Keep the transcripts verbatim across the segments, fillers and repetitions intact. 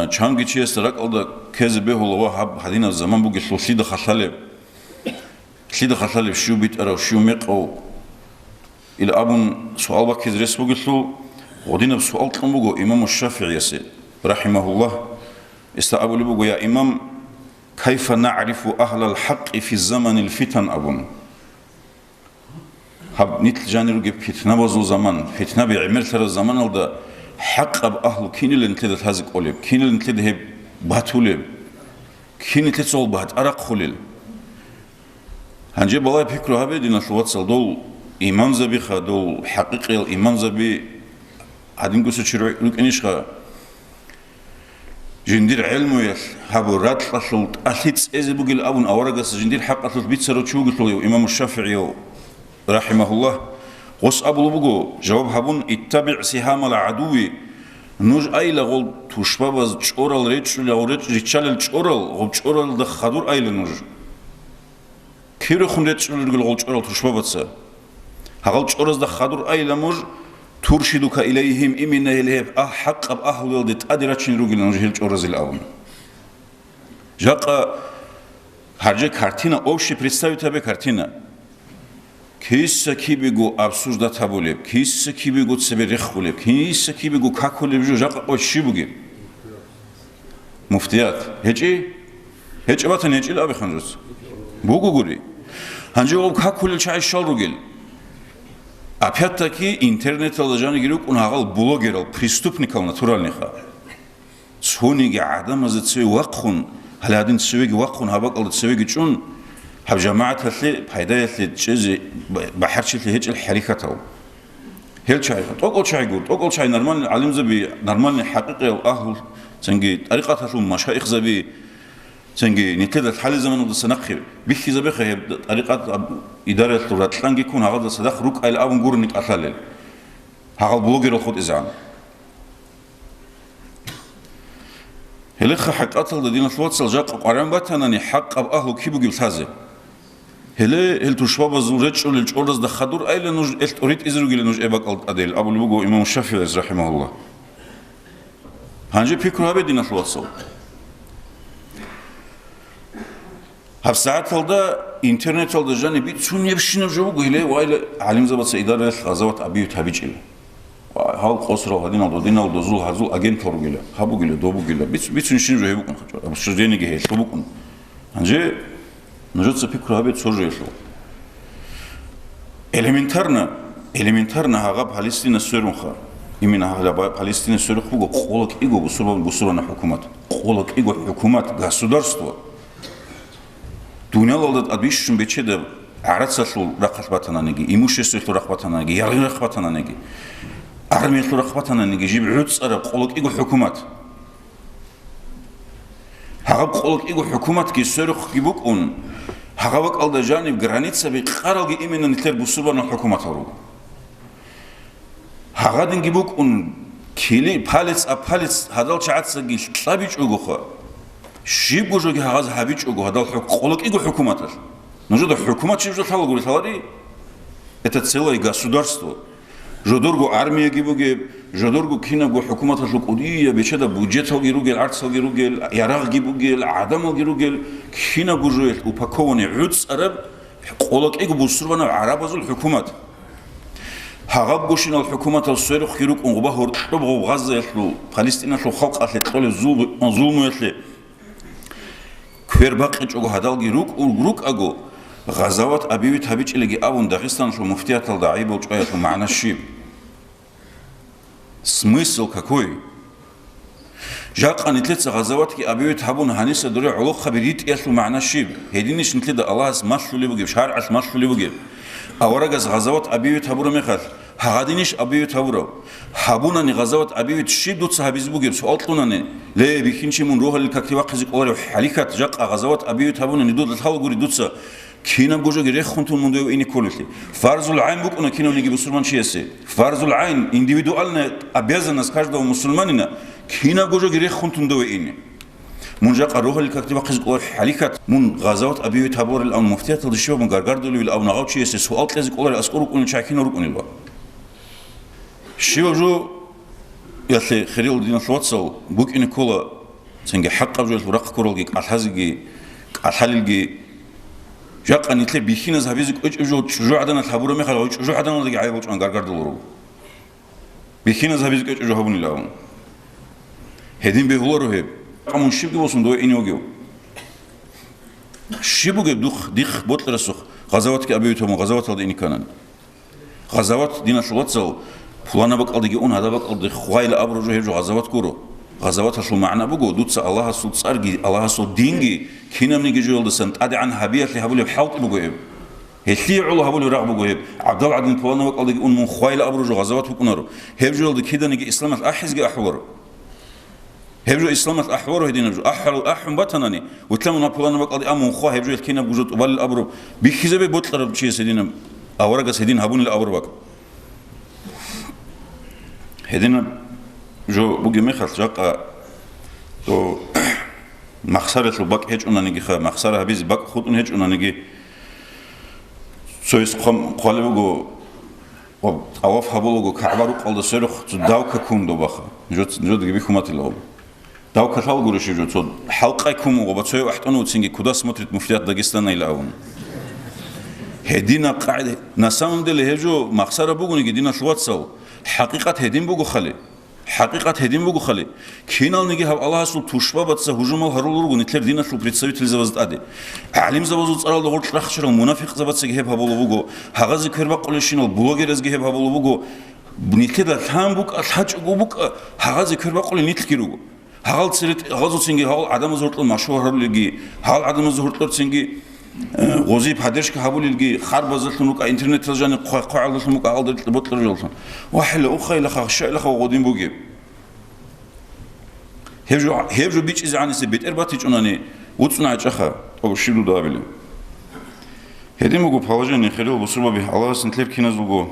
Чанги чиясда ракӀалда ккезе бегьула ва гьаб гьадинаб заман бугелъул лъида халъалеб, лъида халъалеб, щив битӀарав, щив мекъав? Ил абун суал баккизе рес бугелъул, гъодинаб суал кьун буго имаму ШафигӀиясе, рахӀимагьуллагь. Гьесда абулеб буго: «Я имам, кайфа нагӀрифу агьлал хӀакъи фи заманил фитан?» абун. Гьаб нилъ жанир ругеб питнабазул заман, питнаби гӀемерлъараб заманалда хӀакъаб агьлу кинилан нилъеда лъазе кӀолеб, кинилан нилъеда гьеб батулеб, кин нилъеца гьел батӀа рахъулел? Гьанже балай пикру гьабе, диналъул вацал, дол имамзабиха, дол хӀакъикъиял имамзаби гьадингуса чи ру-, рукӀинищха? Жиндир гӀелмуялъ гьабу ракьалъул тӀалъи цӀезе бугел абун аварагас жиндир хӀакъалъулъ бицарав чи вугелъул имаму ШафигӀияв, рахӀимагьуллагь, гъос абулеб буго, жаваб гьабун: «ИттабигӀ сигьамал гӀадуви», нуж айла гъол тушбабаз чӀорал речӀчӀулел, гъол речӀ-, риччалел чӀорал, гъоб чӀоралда хадур айла нуж. Кирехун речӀчӀулел ругел гъол чӀорал тушбабаца. Гьагъал чӀоразда хадур айла нуж, туршидука илайгьим, имина гьел гьеб агь-, хӀакъаб агьлуялде тӀаде рачине ругел нуж гьел чӀоразил абун. Жакъа гьарже картина, общий представить гьабе картина. Киса-кибего обсуждать гьабулеб, киса-кибего цебе рехулеб, киса-кибего какулеб жо жакъа къо щиб бугеб? Муфтият. ГьечӀи? ГьечӀеб батани гьечӀила абихъан жуц. Бугогури. Гьанже гъоб какулел чагӀи щал ругел? Опять-таки интернеталда жаниги рукӀун гьагъал блогерал, преступникал натуральныйха. Цониги гӀадамазда цеве вахъун, гьале гьадин цевеги вахъун, гьаб бакӀалда цевеги чӀун, гьаб жамагӀаталъе пайдаялъе чӀезе ба-, бахӀарчилъи гьечӀел хӀерекатал. Гьел чагӀи, тӀокӀал чагӀи гур, тӀокӀал чагӀи нормальный гӀалимзаби, нормальный хӀакъикъиял агьлу, цинги тӀарикъаталъул машаихзаби, цинги нилъеда лъалел заманалдаса нахъе бихьизабеха гьеб тӀарикъат аб-, идараялъул ракьанги ккун гьагъазда цадахъ рукӀайилан абун гурони кӀалъалел. Гьагъал блогерал хутӀизегӀан. Гьелеха хӀакъаталда, диналъул вацал, жакъа къваригӀун батанани, хӀакъаб агьлу киб бугеб лъазе. Гьеле гьел тушбабазул речӀчӀулел чӀоразда хадур айла нуж, эл тӀоритӀизе ругила нуж эб бакӀалда тӀадел, абулеб буго имам ШафигӀис, рахӀимагьуллагь. Гьанже пикру гьабе, диналъул вацал. ГьабсагӀаталда интернеталда жаниб бицунебщинаб жо буго, гьеле вайла гӀалимзабаца идаралъ гъазават абиют гьабичӀила. Ва гьал къосрал гьадинал додинал дозул гьазул агентал ругила, гьаб бугила, доб бугила. Бицун-, бицунщинаб жо гьеб букӀун, хъачӀ-, обсуждениеги гьелъул букӀун. Гьанже нужеца пикру гьабе цо жоялъул. Элементарно, элементарно гьагъаб Палестина сверунха. Именно гьагъаб Палестина сверухъ буго къола кӀиго бусурбан-, бусурбана хӀукумат. Къола кӀиго хӀукумат, государство. Дуниялалда тӀад бищун бечедаб гӀарацалъул рахъалъ батананиги, имуществоялъул рахъ батананиги, яргъи рахъ батананиги, армиялъул рахъ батананиги, жиб гӀуцӀараб къола кӀиго хӀукумат. Гьагъаб къола кӀиго хӀукуматги сверухъги букӀун, гьагъа бакӀалда жаниб границаби къаралги именно нилъер бусурбанал хӀукуматал руго. Гьагъадинги букӀун, кили палец а палец гьадал чагӀацаги лъабичӀогоха, щибго жоги гьагъаз гьабичӀого гьадал хӀук-, къола кӀиго хӀукуматалъ. Нужеда хӀукумат щиб жо лъалагури лъалари? Это целое государство. Жодорго армияги бугеб, жодорго кинабго хӀукуматалъул кӀудияб бечедаб бюджеталги ругел, арцалги ругел, ярагъги бугел, гӀадамалги ругел, кинабго жоялъ упакованный гӀуцӀараб къола кӀиго бусурбанав гӀарабазул хӀукумат. Гьагъабгощинал хӀукуматал сверухъги рукӀун гъуба гьоркьоб гъоб Гъаззаялъул, Палестиналъул халкъалъе кьолеб зул-, зулмуялъе квер бакъичӀого гьадалги рукӀ-, рукӀаго, гъазават объявить гьабичӀилиги абун Дагъистаналъул муфтияталда гӀайибал чӀваялъул магӀна щиб? Смысл какой? Жакъа нилъеца гъазаватги объявить гьабун гьаниса дуре гӀолохъаби ритӀиялъул магӀна щиб? Гьединищ нилъеда Аллагьас малъулеб бугеб, шаргӀалъ малъулеб бугеб? Аварагас гъазават объявить гьабураб мехалъ, гьагъадинищ объявить гьабураб? Гьабунани гъазават объявить щиб дуца гьабизе бугеб? Суал кьунани, ле, бихьинчи, мун рогьалил какде вахъизе кӀоларев хӀалихьат, жакъа гъазават объявить гьабунани дуда лъалагури дуца кинабго жоги рехун тун мун дове ине кколелъи. Фарзул гӀайн букӀуна кинавниги бусурманчиясе. Фарзул гӀайн, индивидуальная обязанность каждого мусульманина, кинабго жоги рехун тун дове ине. Мун жакъа рогьалил какде вахъизе кӀоларев хӀалихьат, мун гъазават объявить гьабурарил абун муфтияталда щибаб мун гаргардулевил абун гъав чиясе суал кьезе кӀоларев аскӀор рукӀунел чагӀи кинал рукӀунелба? Щибаб жо, ялъе, хириял диналъул вацал, букӀине ккола Цинги хӀакъаб жоялъул рахъ ккуралги, кӀалъазеги, кӀалъалелги. Жакъа нилъер бихьиназ гьабизе кӀвечӀеб жо чӀужугӀаданалъ гьабураб мехалъ, гьай чӀужугӀаданалдаги гӀайибал чӀван гаргардуларо. Бихьиназ гьабизе кӀвечӀеб жо гьабунилан. Гьедин бегьуларо гьеб. Мун щибги босун дове ине вугев. Щиб бугеб дух, дихъ бокьарасухъ гъазаватги абиютабун гъазаваталда ине кканани? Гъазават, диналъул вацал, пулана бакӀалдеги ун, гьада бакӀалде хвайила абураб жо гьеб жо гъазават гуро. Гъазаваталъул магӀна буго, дуца Аллагьасул цӀарги, Аллагьасул динги кинабниги жоялдасан тӀадегӀан гьабиялъе гьабулеб хӀалтӀи буго гьеб. Гьелъие гӀоло гьабулеб рагъ буго гьеб. ГӀабдал гӀадин пулана бакӀалдеги ун мун хвайила абураб жо гъазават букӀунаро. Гьеб жоялда киданиги исламалъ ахӀизеги ахӀуларо. Гьеб жо исламалъ ахӀуларо гьединаб жо. АхӀарал ахӀун батанани, вутлан мун пулана бакӀалде а мун хва, гьеб жо кин абго жо тӀубалил абураб, бихьизабе бокьараб чияс гьединаб, аварагас гьедин гьабунил абураб бакӀ. Гьединаб жо бугеб мехалъ жакъа, то, махсаралъул бакӀ гьечӀунанигиха, махсара гьабизе бакӀ хутӀун гьечӀунаниги, цояс хъван-, хъвалеб буго, ва тӀаваф гьабулаго КагӀба рукъалда сверухъ цо давка ккун добаха. Жо-, жодги бихьун батила гъоб. Давка лъал гурищ жо, цо хӀалкъай ккун вуго, ва цояв ахӀтӀун вуцинги, куда смотрит муфтият Дагестана ила абун. Гьедина къагӀида, на самом деле гьеб жо махсара бугониги, диналъ вацал, хӀакъикъат гьедин буго хали. ХӀакъикъат гьедин буго хали. Киналниги гьаб Аллагьасул тушбабаца гьужумал гьарулел руго нилъер диналъул представительзабаз тӀаде. ГӀалимзабазул цӀаралда гъоркь рахчарал мунафикъзабацаги гьеб гьабулеб буго, гьагъазе квербакъулебщинал блогерезги гьеб гьабулеб буго. Нилъеда лъан букӀа, лъачӀого букӀа, гьагъазе квербакъулел нилъги руго. Гьагъал цере гъазуцинги гьагъал гӀадамаз гьоркьор машгьур гьарулелги, гьагъал гӀадамаз гьоркьорцинги, э, гъози поддержка гьабулелги, харбазалъун рукӀа, интернетал жани хъва-, хъвагӀалдалъун букӀа гьалда рикьа бокьаржаллъун. ВахӀила ухайилаха, хшайилаха ва гъодин бугеб. Гьеб жо, гьеб жо бичӀчӀизегӀаниса бетӀер батичӀунани, вуцӀцӀун гӀачӀаха, тӀоба щиб дуда абилеб. Гьедин буго положение, хириял бусурбаби, Аллагьас нилъер киназулго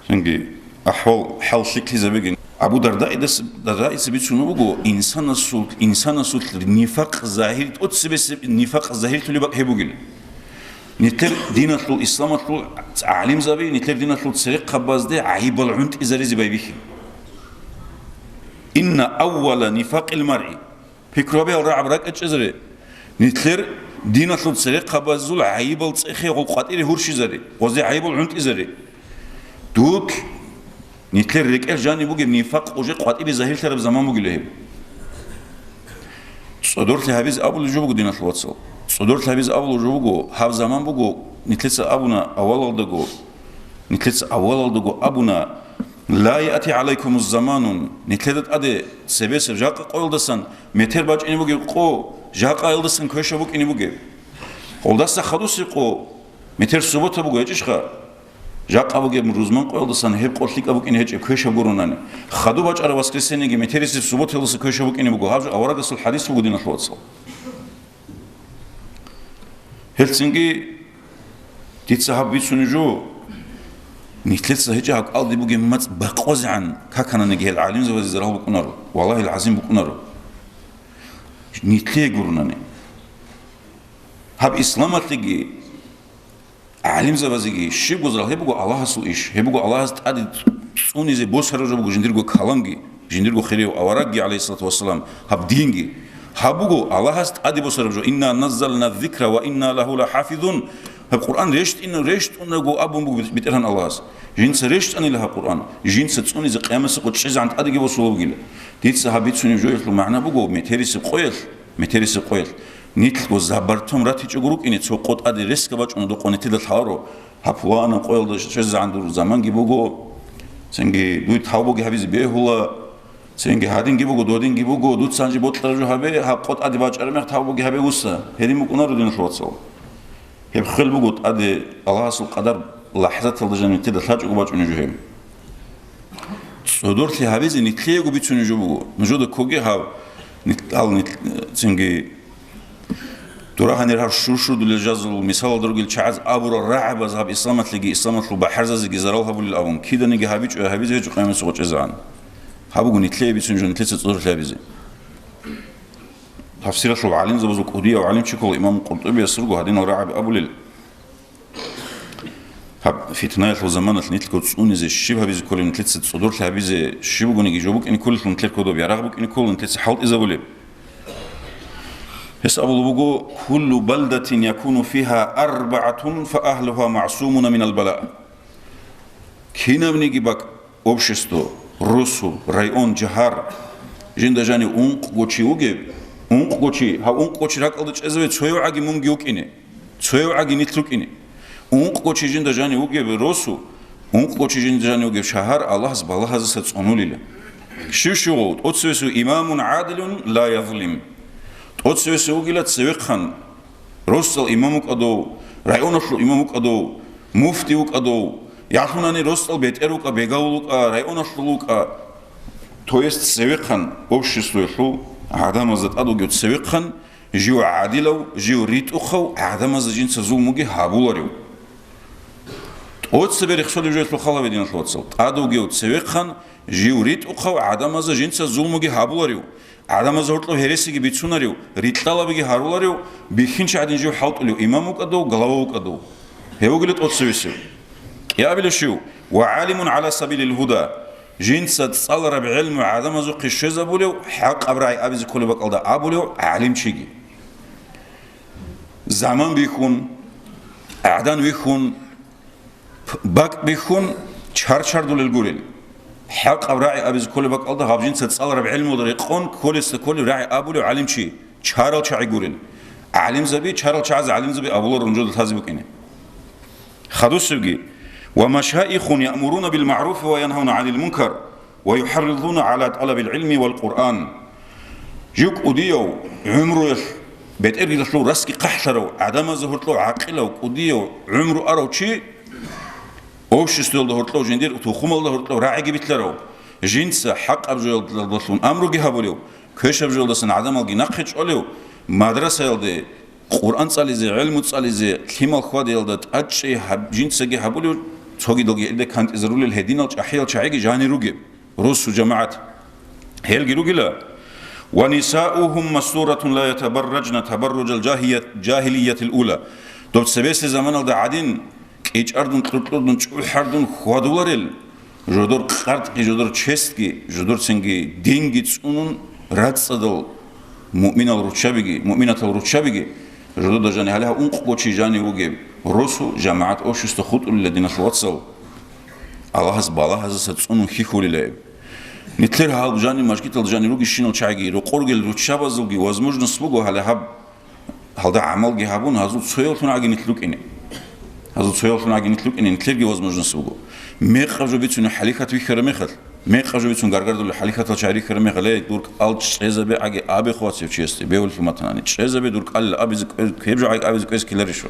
цинги ахӀвал, хӀал лъикӀлъизабиги. Абу Дардаидас, Дардаица бицунеб буго, инсанасул, инсанасул нифакъ загьир, тӀоцебесеб нифакъ загьирлъулеб бакӀ гьеб бугел. Нилъер диналъул, исламалъул гӀалимзаби нилъер диналъул церехъабазде гӀайибал гӀунтӀизаризе байбихьи. Инна аввала нифакъил маръи. Пикру гьабе, гьал рагӀаб ракӀа чӀезаре. Нилъер диналъул церехъабазул гӀайибал цӀехе гъол къватӀире гьурщизаре, гъозе гӀайибал гӀунтӀизаре. Дук, нилъер рекӀел жаниб бугеб нифакъ уже къватӀире загьирлъараб заман бугила гьеб. ЦӀодорлъи гьабизе абулеб жо буго, диналъул вацал. ЦӀодорлъи гьабизе абулеб жо буго, гьаб заман буго, нилъеца абуна авалалдаго, нилъеца авалалдаго абуна, ла яти гӀалайкумуз заманун, нилъеда тӀаде цебесеб жакъа къоялдасан метер бачӀине бугеб къо, жакъаялдасан квешаб букӀине бугеб. Гъолдаса хадусе къо, метер суббота буго, гьечӀищха? Жакъа бугеб рузман къоялдасан гьеб къо лъикӀаб букӀине гьечӀеб, квешаб гуронани. Хаду бачӀараб воскресеньеги метерисеб субботаялдаса квешаб букӀине буго, гьаб жо аварагасул хадис буго, диналъул вацал. Гьелцинги дица гьаб бицунеб жо, нилъеца гьечӀеб гьаб кӀалдиб бугеб мацӀ бакъвазегӀан какананиги гьел гӀалимзабазе зарал букӀунаро, валлагьил гӀазим букӀунаро. Нилъее гуронани. Гьаб исламалъеги, гӀалимзабазеги щибго зарал, гьеб буго Аллагьасул иш, гьеб буго Аллагьас тӀаде цӀунизе босараб жо буго жиндирго каламги, жиндирго хирияв аварагги, гӀалайгьиссалату вассалам, гьаб динги. Гьаб буго Аллагьас тӀаде босараб жо, «Инна наззална ззикра ва инна лагьу лахӀафизун». Гьаб Къуръан рещтӀин-, рещтӀунаго абун буго БетӀергьан Аллагьас. Жинца рещтӀанила гьаб Къуръан, жинца цӀунизе къиямасеб къо чӀезегӀан тӀадеги босулеб бугила. Дица гьаб бицунеб жоялъул магӀна буго метерисеб къоялъ, метерисеб къоялъ. Нилъго забартон ратичӀого рукӀине, цо къо тӀаде ресго бачӀуна докъо нилъеда лъаларо, гьаб пуланаб къоялда щвезегӀан дур заманги буго, цинги дуе тавбуги гьабизе бегьула, цинги гьадинги буго, додинги буго, дуца гьанже бокьараб жо гьабе, гьаб къо тӀаде бачӀараб мехалъ тавбуги гьабе, вуса. Гьедин букӀунаро, диналъул вацал. Гьеб хвел буго тӀаде Аллагьасул къадар, лахӀзаталда жаниб нилъеда лъачӀого бачӀунеб жо гьеб. ЦӀодорлъи гьабизе нилъеего бицунеб жо буго. Нужеда ккоге гьаб, нил-, ал нил-, цинги дура гьанир гьаб шур-шурдулел жазул мисалалда ругел чагӀаз абурал рагӀабаз гьаб исламалъеги, исламалъул бахӀарзазеги зарал гьабулел абун, киданиги гьабичӀо, гьабизе гьечӀо къиямасеб къо чӀезегӀан. Гьаб буго нилъее бицунеб жо, нилъеца цӀодорлъи гьабизе. Тафсиралъул гӀалимзабазул кӀудияв гӀалимчи ккола имам КъуртӀубияс руго гьадинал рагӀаби абулел. Гьаб фитнаялъул заманалъ нилъго цӀунизе щиб гьабизе кколеб, нилъеца цӀодорлъи гьабизе щиб бугониги жо букӀине кколелъул нилъер кодоб ярагъ букӀине ккола, нилъеца хӀалтӀизабулеб. Гьес абулеб буго: «Куллу балдатин якуну фиха арбагӀатун фа агьлуха магӀсумуна минал бала». Кинабниги бакӀ, общество, росу, район, жагьар, жинда жанив ункъго чи вугеб, ункъго чи, гьав ункъго чи ракӀалда чӀезаве цояв гӀаги мунги вукӀине, цояв гӀаги нилъ рукӀине. Ункъго чи жинда жанив вугеб росу, ункъго чи жинда жанив вугеб шагьар Аллагьас балагьазаса цӀунулила. Щив-щивгъав, тӀоцевесев имамун гӀадилун ла язлим. ТӀоцевесев вугила цевехъан, росдал имам вукӀадав, районалъул имам вукӀадав, муфти вукӀадав, ялъунани росдал бетӀер вукӀа, бегавул вукӀа, районалъул вукӀа. То есть цевехъан обществоялъул гӀадамазда тӀад вугев цевехъан, жив гӀадилав, жив ритӀухъав, гӀадамазда жинца зулмуги гьабуларев. ТӀоцебе рехсолеб жоялъул хал гьабе, диналъул вацал. ТӀад вугев цевехъан, жив ритӀухъав, гӀадамазда жинца зулмуги гьабуларев, гӀадамазда гьоркьоб гьересиги бицунарев, рикьалабиги гьаруларев, бихьинчи гӀадин жив хӀалтӀулев имам вукӀадав, глава вукӀадав. Гьев вугила тӀоцевесев. КӀиабилев щив? Ва гӀалимун гӀала сабилил гьуда. Жинца цӀалараб гӀелму гӀадамазухъе щвезабулев, хӀакъаб рагӀи абизе кколеб бакӀалда абулев гӀалимчиги. Заман бихьун, гӀадан вихьун, бакӀ бихьун, чар-чардулел гурел. ХӀакъаб рагӀи абизе кколеб бакӀалда гьаб жинца цӀалараб гӀелмуялда рекъон кколесда кколев рагӀи абулев гӀалимчи, чарал чагӀи гурел. ГӀалимзаби, чарал чагӀаз гӀалимзаби абулар рунжуда лъазе букӀине. Хадусевги: «Ва машаихун яъмуруна бил магӀруфи ва янгьавна гӀанил мункар, ва юхӀарридуна гӀала тӀалабил гӀилми вал Къуръан». Жив кӀудияв, гӀумруялъ бетӀергьанлъул расги хъахӀлъарав, гӀадамазда гьоркьов гӀакъилав, кӀудияв, гӀумру арав чи, обществоялда гьоркьов, жиндир тухумалда гьоркьов рагӀиги битӀарав, жинца хӀакъаб жоялдалъун амруги гьабулев, квешаб жоялдасан гӀадамалги нахъе чӀолев, мадрасаялде Къуръан цӀализе, гӀелму цӀализе, лъимал хьвадиялда тӀадчӀей гьаб-, жинцаги гьабулев, цогидалги гьелде кантӀизарулел гьединал чӀахӀиял чагӀиги жанир ругеб, росу жамагӀат. Гьелги ругила: «Ва нисаухум мастуратун ла ятабарражна табарружал жагьият-, жагьилиятил ула». Доб цебесеб заманалда гӀадин, кӀичӀардун, кьуркьурдун, чӀухӀардун хьвадуларел, жодор къартӀги, жодор честги, жодорцинги динги цӀунун, рацӀцӀадал муъминал руччабиги, муъминатал руччабиги, жодода жани гьале гьав ункъго чи жанив вугев, росу, жамагӀат, общество хутӀулила, диналъул вацал, Аллагьас балагьазаса цӀунун хьихьулила гьеб. Нилъер гьал жани, мажгитал жани ругищинал чагӀиги, рокъоргел руччабазулги возможность буго гьале гьаб Гьалда гӀамалги гьабун, гьазул цоявлъун гӀаги нилъ рукӀине. Гьазул цоявлъун гӀаги нилъ рукӀине, нилъерги возможность буго. Мекъаб жо бицунеб хӀалихьат вихьараб мехалъ, мекъаб жо бицун гаргардулеб хӀалихьатал чагӀи рихьараб мехалъ, гьей, дур кӀал чӀезабе гӀаги абе хъвацев чиясде, бевлъуматанани, чӀезабе дур кӀалил абизе кӀвез-, квеб жо гӀаги абизе кӀвез ккеларищ?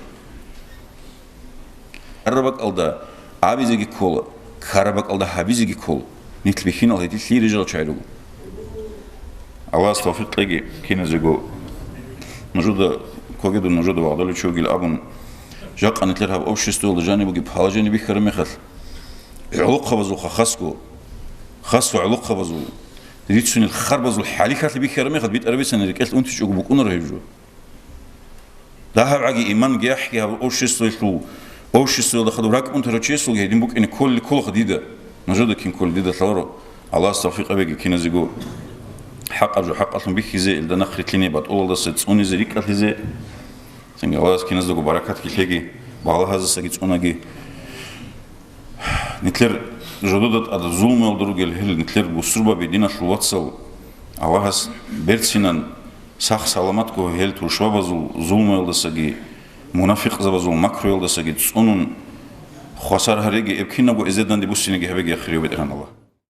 Ккараб бакӀалда абизеги ккола, ккараб бакӀалда гьабизеги ккола. Нилъ бихьинал гьедин лъие рижарал чагӀи руго. Аллагьас тавфикъ кьеги киназего. Нужуда, когидун нужуда вагъдаличи вугил абун, жакъа нилъер гьаб обществоялда жаниб бугеб положение бихьараб мехалъ, гӀолохъабазулха хасго, хасго гӀолохъабазул, рицунел харбазул хӀалихьалъи бихьараб мехалъ, битӀараб бицани рекӀелъ унтичӀого букӀунаро гьеб жо. Дагьаб гӀаги иман гехӀги гьаб обществоялъул, обществоялда хадуб ракӀ унтарав чиясулги гьедин букӀине кколли кколаха дида. Нужеда кин кколли дида лъаларо. Аллагьас тавфикъ гьабеги киназего хӀакъаб жо хӀакъалъун бихьизе, илда нахърилълъине, батӀулалдаса цӀунизе, рикӀкӀалъизе. Цинги Аллагьас киназдаго баракатги лъеги, балагьазасаги цӀунаги. Нилъер жодода тӀад зулмуялда ругел гьел нилъер бусурбаби, диналъул вацал, Аллагьас берцинан сах-саламатго гьел тушбабазул зулмуялдасаги, мунафикъзабазул макруялдасаги цӀунун хвасар гьареги, эб кинабго эзеданде буссинеги гьабеги, я хирияв БетӀергьан Аллагь.